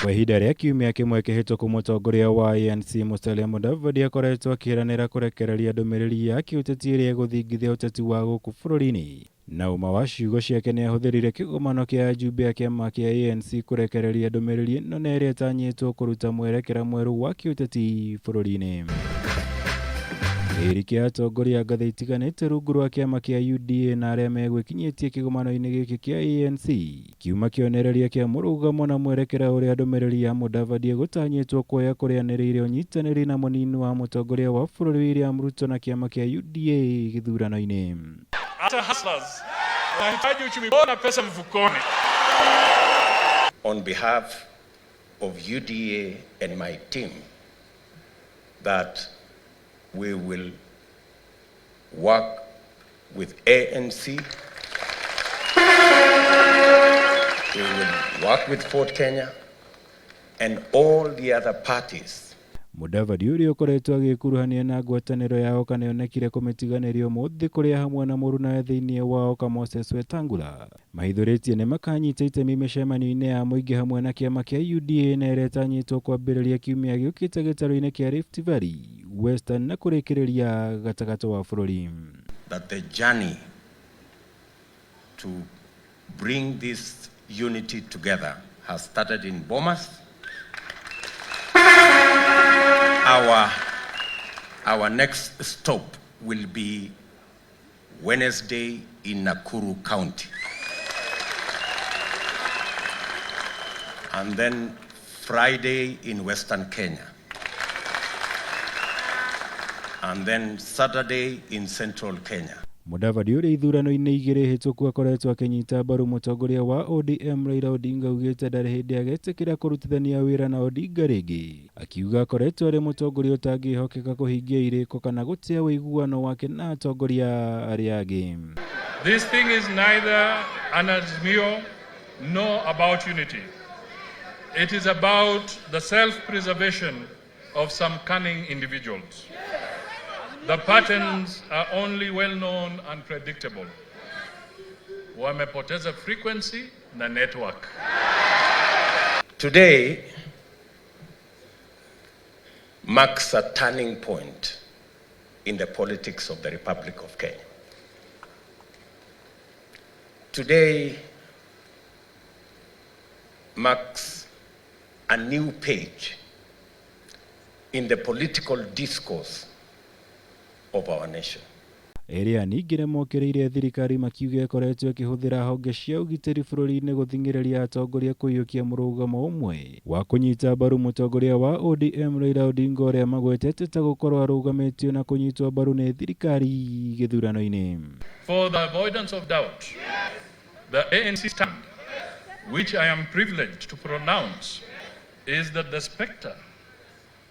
Kwa ihinda rĩa kiumia kĩmwe kĩhĩtũku mũtongoria wa ANC Musalia Mudavadi akoretwo akĩĩranĩra kũrekereria ndũmĩrĩri ya kĩũteti ĩrĩa ĩgũthingithia ũteti wa gũkũ bũrũri-inĩ. Na ũma wa ciugo ciake nĩahũthĩrire kĩgomano kĩa ajumbe a kĩama kĩa ANC kũrekereria ndũmĩrĩri ĩno na ĩrĩa ĩtanyĩtwo kũruta mwerekera mwerũ wa kĩũteti bũrũri-inĩ. Kĩhĩri kĩa atongoria a ngathĩ itiganĩte rungu rwa kĩama kĩa UDA na arĩa megwĩkinyĩtie kĩgomano-inĩ gĩkĩ kĩa ANC Kiuma kĩonereria kĩa mũrũgamo na mwerekera ũrĩa ndũmĩrĩri ya Mudavadi ĩgũtanyĩtwo kuoya kũrĩa anĩrĩire ũnyitanĩri na mũnini wa mũtongoria wa bũrũri William Ruto na kĩama kĩa UDA gĩthurano-inĩ. Hata hustlers wanahitaji uchumi bora na pesa mfukoni. On behalf of UDA and my team that we will work with ANC, we will work with Ford Kenya and all the other parties. Mudavadi ũrĩa ũkoretwo agĩkuruhania na ngwatanĩro ya Oka nĩonekire kũmĩtiganĩria ũmũthĩ kũrĩa hamwe na mũrunawe thĩinĩ wa Oka Moses Wetangula mahithũrĩtie nĩmakanyita itemi mĩcemanio-inĩ ya mũingĩ hamwe na kĩama kĩa UDA na ĩrĩa ĩtanyĩtwo kwambĩrĩria kiumia gĩũkĩte gĩtarũ-inĩ kĩa Rift Valley, Western na kũrĩkĩrĩria gatagatĩ wa bũrũri. That the journey to bring this unity together has started in Bomas. Our next stop will be Wednesday in Nakuru County. And then Friday in Western Kenya. And then Saturday in Central Kenya. Mudavadi ũrĩa ithurano-inĩ igĩrĩ hĩtũku akoretwo akĩnyita mbaru mũtongoria wa ODM Raila Odinga augĩte ndarĩ hĩndĩ agetĩkĩra kũrutithania wĩra na Odinga rĩngĩ. Akiuga akoretwo arĩ mũtongoria ũtangĩhokeka kũhingia irĩko kana gũtĩa ũiguano wake na atongoria arĩa angĩ. This thing is neither an Azimio nor about unity. It is about the self-preservation of some cunning individuals. The patterns are only well known and predictable. Wamepoteza frequency na network. Today marks a turning point in the politics of the Republic of Kenya. Today marks a new page in the political discourse of our nation. Erĩa ningĩ nĩmokĩrĩire thirikari makiuga ĩkoretwo ĩkĩhũthĩra honge cia ũgitĩri bũrũri-inĩ gũthing'ĩrĩria atongoria kũiyũkia mũrũgamo ũmwe wa kũnyita mbaru mũtongoria wa ODM Raila Odinga ũrĩa magwetete ta gũkorwo arũgamĩtio na kũnyitwo mbaru nĩ thirikari gĩthurano-inĩ. For the avoidance of doubt, the ANC stand, which I am privileged to pronounce, is that the specter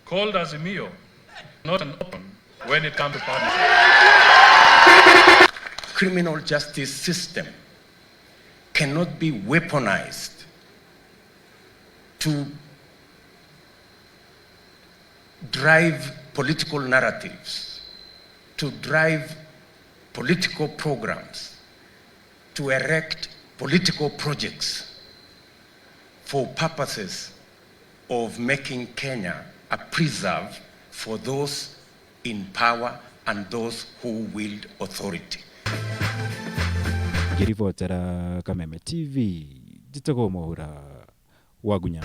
called Azimio not an open when it comes to partnership. Criminal justice system cannot be weaponized to drive political narratives, to drive political programs, to erect political projects for purposes of making Kenya a preserve for those in power and those who wield authority. Ngĩribotera Kameme TV, njĩtagwo Mwaura Wagunya.